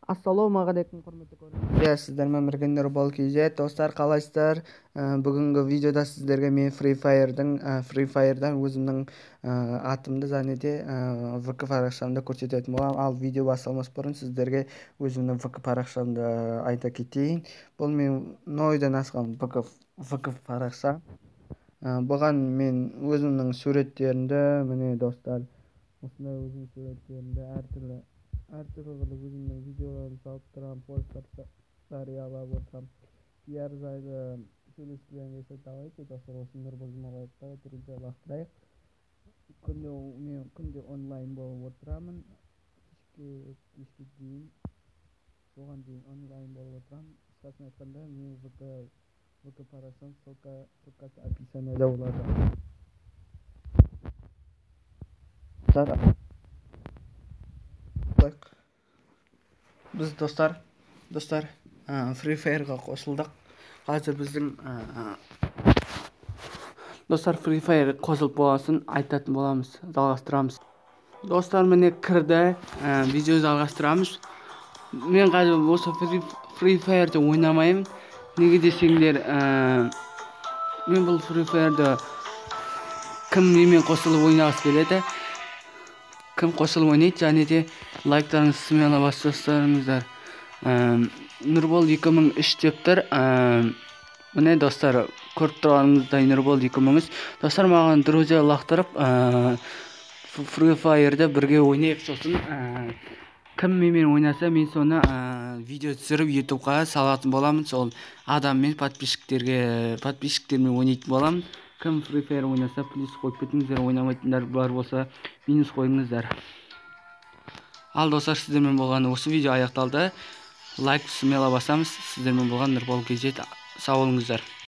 Ассалаумағалейкум, құрметті көрермендер! Сіздермен бірге Нұрбол KZ. Достар, қалайсыздар? Бүгінгі видеода сіздерге мен Free Fire'дың Free Fire'дан өзімнің атымды және де ВК парақшамды көрсететін боламын. Ал видео басталмас бұрын сіздерге өзімнің ВК парақшамды айта кетейін. Бұл мен 0-дан асқан ВК парақша. Бұған мен өзімнің суреттерімді, міне, достар, осындай өзімнің суреттерімді, әртүрлі қылып өзімнің видеоларымды салып тұрамын, посттар жариялап отырамын. Пиар жайлы сөйлескілерің келсе, давайте, достар, осы Нұрбол Жұмабаевқа друзья лақтырайық. Күнде мен күнде онлайн болып отырамын, кешке дейін, соған дейін онлайн болып отырамын. Қысқасын айтқанда, менің ВК парақшам, ссылкасы описанияда болады. Достар, біз, достар, Free Fire'ға қосылдық. Қазір біздің, достар, Free Fire қосылып болғасын айтатын боламыз, жалғастырамыз. Достар, міне, кірді, видео жалғастырамыз. Мен қазір осы Free Fire'ды ойнамаймын. Неге десеңдер, мен бұл Free Fire'ды кім менімен қосылып ойнағысы келеді, кім қосылып ойнайды, және де лайктарыңызды смело басып тастаңыздар. Нұрбол 2003 деп тұр. Міне, достар, көріп тұрғаныңыздай, Нұрбол 2003. Достар, маған друзья лақтырып, Free Fire'ды бірге ойнайық. Сосын кім менімен ойнаса, мен соны видео түсіріп, ютубқа салатын боламын. Сол адаммен, подписчиктермен ойнайтын боламын. Кім Free Fire ойнаса, плюс қойып кетіңіздер, ойнамайтындар бар болса, минус қойыңыздар. Ал, достар, сіздермен болған осы видео аяқталды. Лайк смело басамыз. Сіздермен болған Нұрбол KZ. Сау болыңыздар.